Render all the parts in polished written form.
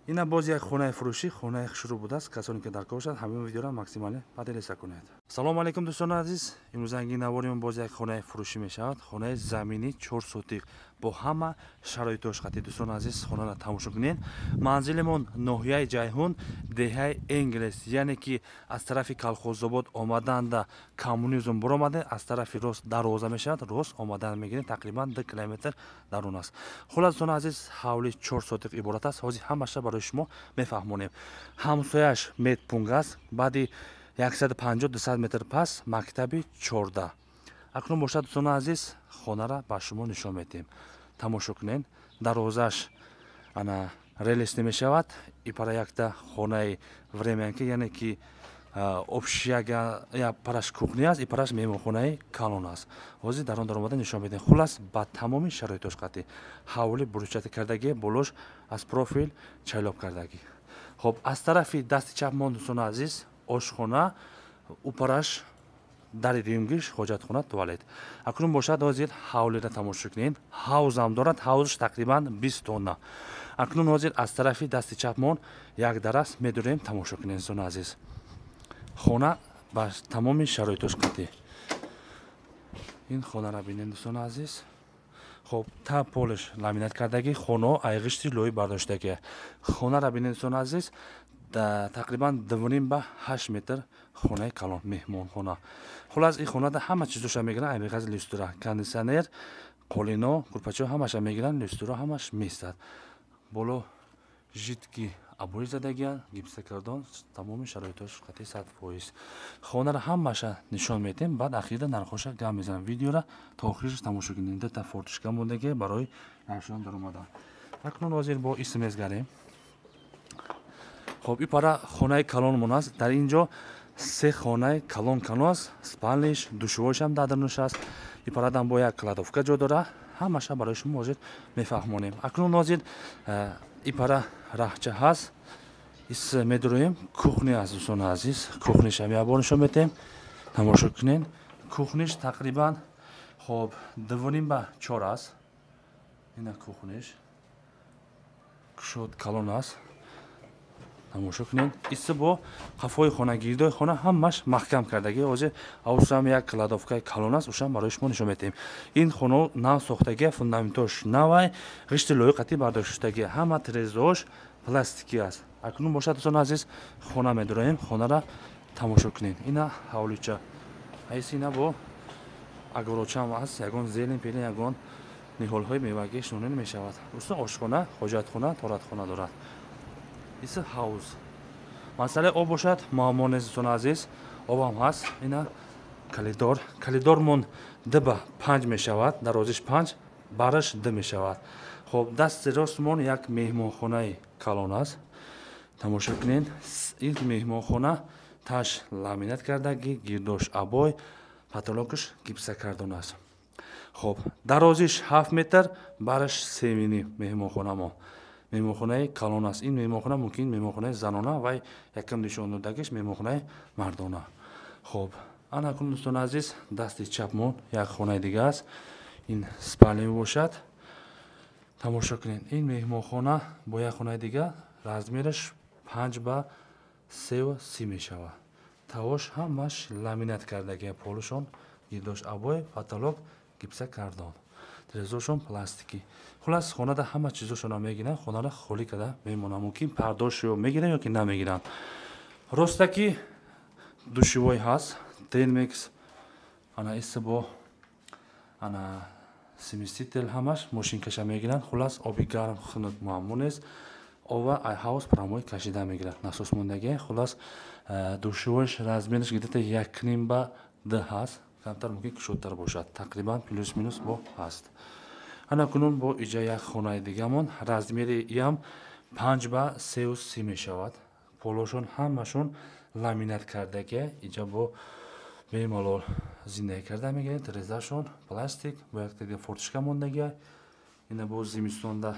Ина боз як хонаи фурӯшӣ, хонаи хушрӯ будааст. Касоне ки дар кор бошад, ҳамин видеоро максимально поделиться кунед. Салому алейкум, дӯстони азиз. Имрӯзанги наворимон боз як хонаи фурӯшӣ мешавад. Хонаи заминӣ 4 сотиқ бо ҳама шароитош қатӣ. Дӯстони азиз, хонаро тамошо кунед. Манзилимон ноҳияи Ҷайҳун, деҳаи Энгелс, яъне ки аз тарафи Колхозобод омаданда Коммунизм буромаде, аз тарафи рост дарвоза мешавад, рост омадан мегирем, тақрибан 2 километр дарун аст. Хулас, дӯстони азиз, ҳавли 4 сотиқ иборат аст. Ҳозир ҳамаша барои шумо мефаҳмонем. Ҳамсояш медпункт аст, баъди 150-200 метр пас мактаби 14. Акнун бошад, дӯстони азиз, хонара ба шумо нишон медиҳем. Тамошо кунед. Дарвозааш ана релс намешавад. Ипара якта хонаи временки, яъне ки общага, параш кухня аст, ипараш меҳмонхонаи калон аст. Ҳозир дар он даромада нишон медиҳем. Хулас, ба тамоми шароитош қатӣ. Ҳавли брусчатка кардагӣ, болош аз профил чайлоб кардагӣ. Хоб, аз тарафи дасти чапмон, дӯстони азиз, ошхона, упараш дари дуюмгиш ҳоҷатхона, туалет. Акнун бошад, ҳозир ҳавлиро тамошо кунед. Ҳавзам дорад, ҳавзаш тақрибан 20 тонна. Акнун ҳозир аз тарафи дасти чапмон як дараст медурем, тамошо кунед, дӯстони азиз. Хона ба тамоми шароитош қатӣ. Ин хонаро бинед, дӯстони азиз. Хоб, та полиш ламинат кардагӣ, хонаҳо айғишти лои бардоштагӣ. Хонаро бинед, дӯстони азиз, тақрибан 2.5 ба 8 метр хонаи калон, меҳмонхона. Хулас, ин хонада ҳама чизоша мегиранд, айбеғаз люстра, кондитсионер, қолино, курпачо ҳамаша мегиранд, люстра ҳамаш местад. Боло жидкий обои задагианд, гипсокартон, тамоми шароитош қатъи 100%. Хонаро ҳамаша нишон медиҳем, баъд ахирда нархоша гап мезанам. Видеора то охираш тамошо кунед. Дута форточка мондагӣ барои нархшон даромадан. Акнун ҳозир бо исм мезгарем. Хоб, ин пара хонаи калонмон аст. Дар ин ҷо се хонаи калон калон аст. Спальниш, душевойшам дар дарунаш аст. Ин парадам бо як кладовка ҷо дора. Ҳамаша барои шумо ҳозир мефаҳмонем. Акнун ҳозир ин пара раҳча ҳаст. Ис медуроем, кухня аст, дӯстони азиз. Кухнишам як бор нишон медиҳем. Тамошо кунед. Кухниш тақрибан хоб 2.5 ба 4 аст. Ина кухниш. Кушод калон аст. Тамошо кунед. Иси бо қафои хона, гирдои хона ҳамаш маҳкам кардагӣ. Ҳозир авсам як кладовкаи калон аст, ушам барои шумо нишон медиҳем. Ин хона нав сохтагӣ, фундаментош навай, ғишти лои қатӣ бардоштагӣ, ҳама тирезаош пластикӣ аст. Акнун бошад, дӯстони азиз, хона медуроем, хонаро тамошо кунед. Ина ҳавлича. Айси ина бо агорочам аст, ягон зелен пелен, ягон ниҳолҳои мевагӣ шунонӣ мешавад. Уста ошхона, ҳоҷатхона, торатхона дорад. Иси ҳавз. Масъалаи об бошад, муаммо нест, дӯстони азиз. Обам ҳаст. Ина калидор. Калидормон 2 ба 5 мешавад, дарозиш 5, бараш 2 мешавад. Хоб, дасти ростмон як меҳмонхонаи калон аст. Тамошо кунед. Ин меҳмонхона таш ламинат кардагӣ, гирдош обой, потолокаш гипсокартон аст. Хоб, дарозиш 7 метр, бараш 3.5 меҳмонхонамо. Меҳмонхонаи калон аст. Ин меҳмонхона мумкин меҳмонхонаи занона ва якам нишон додагиш меҳмонхонаи мардона. Хоб, ана акнун, дӯстони азиз, дасти чапмон як хонаи дига аст. Ин спальня мебошад. Тамошо кунед. Ин меҳмонхона бо як хонаи дига размераш 5 ба 3.30 мешавад. Тавош ҳамаш ламинат кардагӣ, полушон гирдош обой, потолок гипсокартон. Тирезошон пластикӣ. Хулас, хонада ҳама чизошонро мегиранд, хонаро холӣ карда мемонанд. Мумкин пардошро мегиранд ё ки намегиранд. Ростаки душевой ҳаст, термекс, ана иси бо ана смеситель ҳамаш мошинкаша мегиранд. Хулас, оби гарм хунук муаммо нест. Ова ай ҳавз прямой кашида мегирад. Насос мондагӣ. Хулас, душевойш размераш где-то 1.5 ба 2 ҳаст. Камтар мумкин кушодтар бошад. Тақрибан плюс-минус бо ҳаст. Ана кунун бо иҷа як хонаи дигамон, размери иам 5 ба 3.30 мешавад. Полошон ҳамашон ламинат кардагӣ, иҷа бо бемалол зиндагӣ карда мегиранд. Тирезашон пластик, бо як дига форточка мондагӣ. Ина бо зимистонда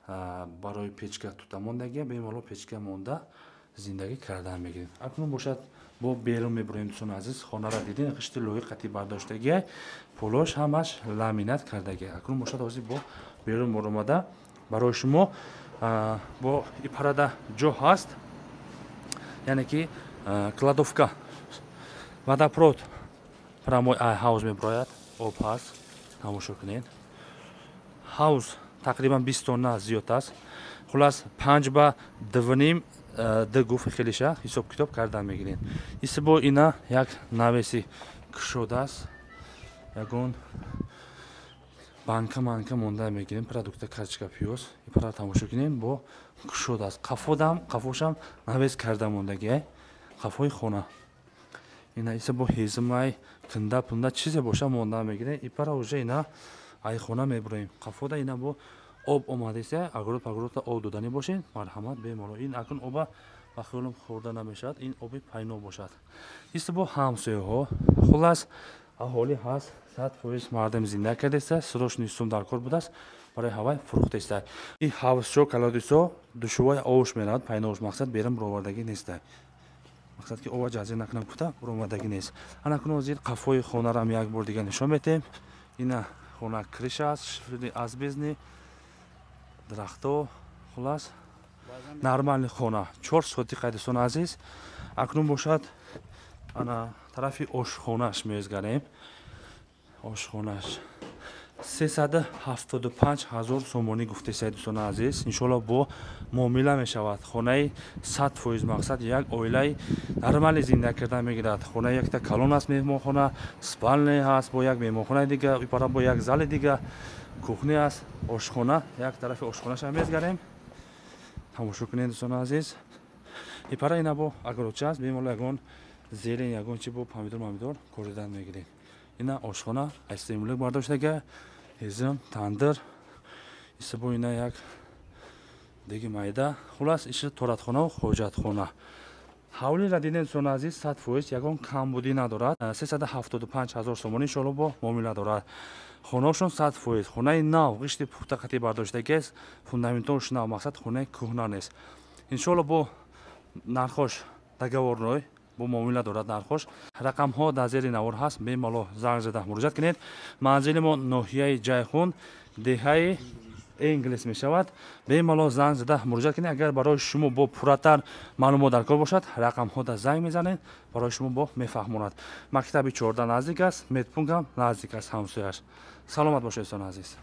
барои печка тута мондагӣ, бемалол печка монда зиндагӣ карда мегирем. Акнун бошад, бо берун мебуроем, дӯстони азиз. Хонаро дидем, ғишти лои қатӣ бардоштагӣ, полош ҳамаш ламинат кардагӣ. Акнун бошад, ҳозир бо берун баромада барои шумо Бо ипарада ҷо ҳаст, яъне ки кладовка, водопровод прямой ай ҳавз мебирояд, об ҳаст, тамошо кунед. Ҳавз тақрибан 20 тонна зиёд аст. Хулас, 5 ба 2,5 д гуфт, хелиша ҳисоб китоб кардан мегиред. Исбо ина як навеси кушодааст, ягон банка манка монда мегирем, продукта, картошка, пиёз. Ипара тамошо кунем, бо кушодааст. Қафодам, қафошам навес карда мондагӣ, қафои хона. Ина иса бо ҳезимай, кында пунда чизе боша, монда мегирем. Ипара уже ина ай хона мебуроем. Қафода ина бо об омадеса, огород пагородта об доданӣ бошед, марҳамат, бемалол. Ин акун оба ба хиёлам хӯрда намешавад, ин оби пайно бошад. Иста бо ҳамсояҳо, хулас, аҳолӣ ҳаст, 100% мардам зинда кардеста. Срочный сум дар кор будааст, барои ҳавай фурӯхтеста. И ҳавзчо, колодецо, душувои овш меравад, пайнош, мақсад, берун буровардагӣ неста, мақсад ки ова ҷазир накунам гуфта, буромадагӣ нест. Ана кунун зир қафои хонарам як бор дига нишон метем. Ина хона, крыша аст, шифери асбезни, дарахто, хулас, нормальный хона, 4 сотих. Дӯстони азиз, акнун бошад, ана тарафи ошхонаш мезгарем. Ошхонаш 375 000 сомонӣ гуфтесай, дӯстони азиз, иншоалло бо муомила мешавад. Хонаи 100%, мақсад, як оилаи нормали зинда кардан мегирад. Хонаи якта калон аст, меҳмонхона, спальня ҳаст, бо як меҳмонхонаи дига, ипара бо як зали дига, кухня аст, ошхона. Як тарафи ошхонаша мезгарем, тамошо кунед, дӯстони азиз. Ипара ина бо огородча аст, бемалол ягон зелень, ягон чи, бо помидор мамидор коридан мегиред. Ина ошхона айстемулик бардоштага, ҳезим, тандир, исабо ина як деги майда. Хулас, иши торатхонаву ҳоҷатхона. Ҳавлира дидем, дӯстони азиз, 100% ягон камбудӣ надорад. 375 000 сомонӣ, иншоалло бо муомила дорад. Хонаошон 100% хонаи нав, ғишти пухта қатӣ бардоштагиаст, фундаментош нав, мақсад, хонаи кӯҳна нест. Иншоалло бо нархош договорной, бо муомила дорад нархош. Рақамҳо дар зери навор ҳаст, бемалол занг зада муроҷиат кунед. Манзили мо ноҳияи Ҷайхун, деҳаи Энглис мешавад. Бемалол занг зада муроҷиат кунед. Агар барои шумо бо пурратар маълумот дар кор бошад, рақамҳо да занг мезанед, барои шумо бо мефаҳмонад. Мактаби 14 наздик аст, медпунктам наздик аст, ҳамсояш. Саломат бошед, дӯстони азиз.